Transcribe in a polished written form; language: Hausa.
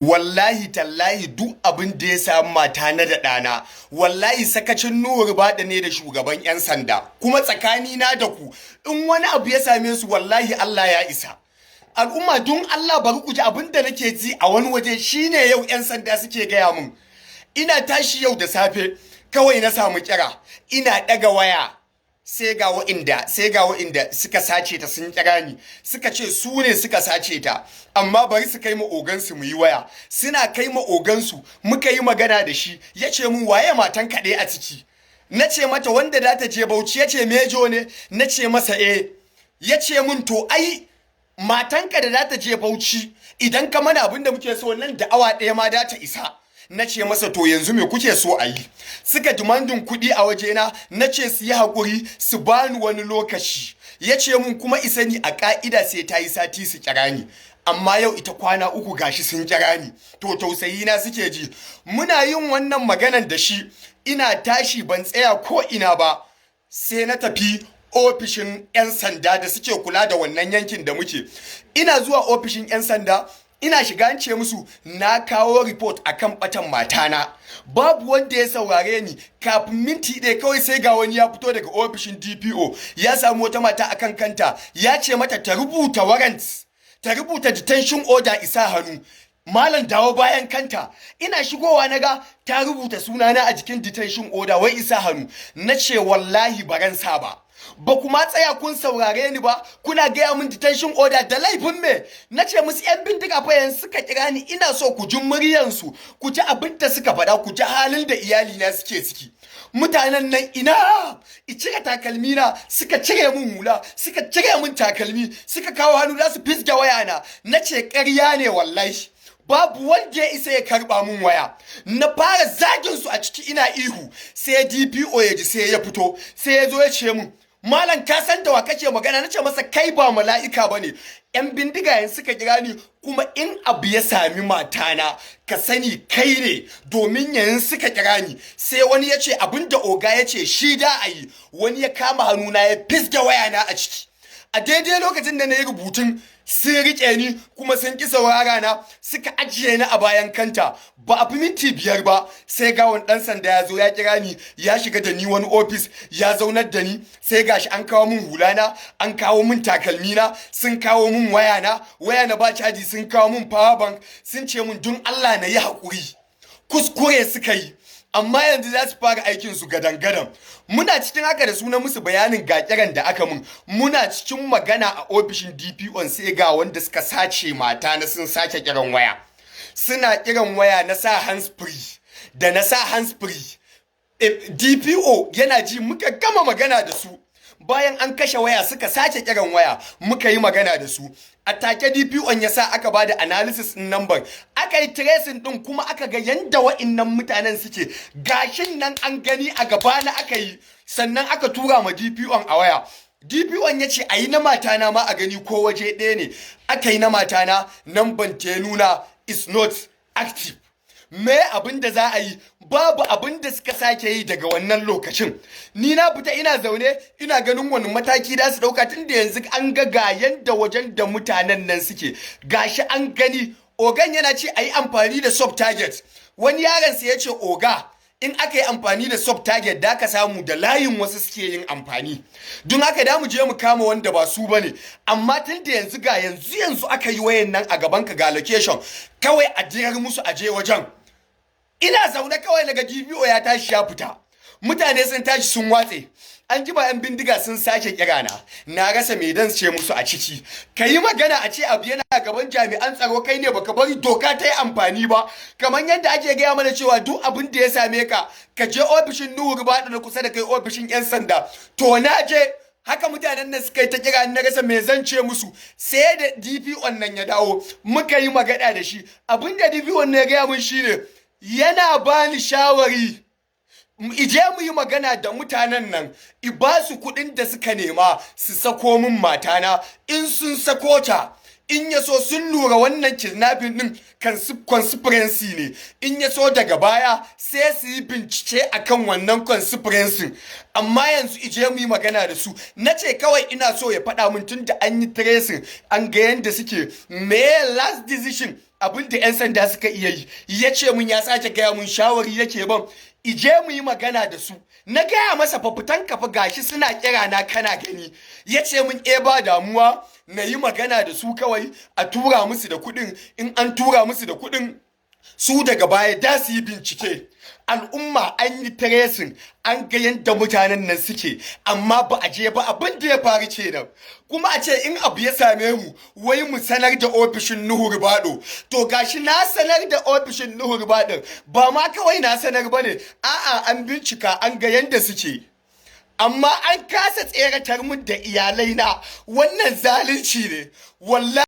Wallahi tallahi, duk abin da ya samu mata na da ɗana, wallahi sakacin Nuhu Ribadu ne da shugaban 'yan sanda. Kuma tsakani na da ku, in wani abu ya same su, wallahi Allah ya isa. Al'umma, don Allah bari ku ji abin da nake ji a wani waje. Shine yau 'yan sanda suke gaya min. Ina tashi yau da safe kawai na samu kira. Ina ɗaga waya sai ga wa'inda suka sace ta sun kira ni, suka ce su ne suka sace ta, amma bari su kai ma ogansu mu yi waya. Suna kai ma ogansu, muka yi magana da shi. Ya ce mun, "Waye matan kaɗai a ciki?" Na ce mata wanda za ta je Bauchi. Ya ce, "Mejo ne?" Na ce masa eh. Ya ce mun, "To ai matanka da za ta je Bauchi, idan ka mana abin da muke so, nan da awa 1 ma za ta isa." Na ce masa, "To yanzu me kuke so a yi?" Suka demanding kuɗi a wajena. Na ce su yi haƙuri, su bani wani lokaci. Ya ce mun kuma isa ni a ƙa'ida sai ta yi sati su kira ni, amma yau ita kwana 3 gashi sun kira ni, to tausayi na suke ji. Muna yin wannan maganan da shi, ina tashi ban tsaya ko ina ba, sai na tafi ofishin 'yan sanda da suke kula da wannan yankin da muke. Ina zuwa ofishin 'yan sanda, ina shiga ce musu na kawo report akan batan matana. Babu wanda ya saurare ni. Kafin minti 1 kawai sai ga wani ya fito daga ofishin DPO, ya samu wata mata akan kanta, ya ce mata ta rubuta warrants, ta rubuta detention order, isa hannu. "Malam, dawo bayan kanta." Ina shigowa na ga ta rubuta sunana a jikin detention order, wai isa hannu. Na ce wallahi baran sa ba. Ba kuma tsaya kun saurare ni ba, kuna gaya min detention order da laifin me? Na ce musu yan bindiga fa yanzu suka kira ni, ina so ku ji muryansu, ku ji abin da suka faɗa, ku ji halin da iyalina suke ciki. Mutanen nan ina i cire takalmi na, suka cire min hula, suka cire min takalmi, suka kawo hannu za su fisge waya na. Na ce ƙarya ne, wallahi babu wanda ya isa ya karba mun waya. Na fara zagin su a ciki, ina ihu, sai DPO ya ji, sai ya fito, sai ya zo ya ce mun, "Malam, ka san da wa kake magana?" Na ce masa, "Kai ba mala'ika bane. Yan bindiga yanzu suka kira ni, kuma in abu ya sami matana, ka sani kai ne, domin yanzu suka kira ni." Sai wani ya ce abin da oga ya ce shi da a yi. Wani ya kama hannuna ya fisge wayana a ciki. A daidai lokacin da na yi rubutun, sun rike ni kuma sun ki saurara na, suka ajiye ni a bayan kanta. Ba a fi minti 5 ba sai ga wani dan sanda ya zo ya kira ni, ya shiga da ni wani ofis, ya zaunar da ni. Sai gashi an kawo min hulana, an kawo min takalmi na, sun kawo min waya na, waya na ba caji, sun kawo min power bank. Sun ce min dun Allah na yi haƙuri, kuskure suka yi, amma yanzu za su fara aikin su gadan-gadan. Muna cikin haka da suna musu bayanin ga kiran da aka mun. Muna cikin magana a ofishin DPO, sai ga wanda suka sace mata na sun sake kiran waya. Suna kiran waya, na sa hands free. Da na sa hands free, DPO yana ji. Muka gama magana da su. Bayan an kashe waya, suka sake kiran waya, muka yi magana da su. A take DPO ya sa aka bada analysis din number, aka yi tracing din, kuma aka ga yanda wa'innan mutanen suke. Gashin nan an gani a gaba na aka yi. Sannan aka tura ma DPO a waya. DPO ya ce a yi na matana ma a gani ko waje ɗaya ne. Aka yi na matana, number ta nuna is not active. Me abin da za a yi? Babu abin da suka sake yi daga wannan lokacin. Ni na fita, ina zaune ina ganin wani mataki da su dauka, tunda yanzu an ga ga yanda wajen da mutanen nan suke. Gashi an gani. Ogan yana ce a yi amfani da sub target. Wani yaron sa ya ce, "Oga, in aka yi amfani da sub target, da ka samu da layin wasu suke yin amfani, don haka da mu je mu kama wanda ba su bane. Amma tun da yanzu ga yanzu yanzu aka yi wayan nan a gaban ka, ga location, kawai a jirar musu a je wajen." Ina zaune kawai daga DPO ya tashi ya fita, mutane sun tashi sun watse. An jima, yan bindiga sun sake kirana. Na rasa me dan ce musu a ciki. Ka yi magana a ce abu yana gaban jami'an tsaro, kai ne baka bari doka ta yi amfani ba. Kamar yadda ake gaya mana cewa duk abin da ya same ka, ka je ofishin Nuhu Ribadu na kusa da kai, ofishin 'yan sanda. To na je haka, mutanen nan suka yi ta kira, na rasa me zan ce musu. Sai da DPO nan ya dawo, muka yi magana da shi. Abin da DPO nan ya gaya mun shine yana bani shawari ije mu yi magana da mutanen nan, i ba su kuɗin da suka nema su sako min matana. In sun sako ta, in ya so sun lura wannan kidnapping din conspiracy ne, in ya so daga baya sai su yi bincike akan wannan conspiracy. Amma yanzu ije mu yi magana da su. Na ce kawai ina so ya faɗa min, tun da an yi tracing, an ga yadda suke, me last decision. Abin da 'yan sanda suka iya yi, ya ce mun ya sake gaya mun, shawari yake ban ije mu yi magana da su. Na gaya masa, fa fitan kafa gashi suna kira na, kana gani. Ya ce mun e, ba damuwa, na yi magana da su kawai a tura musu da kuɗin. In an tura musu da kuɗin, su daga baya da su yi bincike. Al'umma, an yi tracing, an ga yadda mutanen nan suke, amma ba a je ba. Abin da ya faru kenan. Kuma a ce in abu ya same mu, wai mu sanar da ofishin Nuhu Ribado. To gashi na sanar da ofishin Nuhu Ribado. Ba ma kawai na sanar ba ne, a'a, an bincika an ga yadda suke, amma an kasa tseratar mun da iyalai na. Wannan zalunci ne wallahi.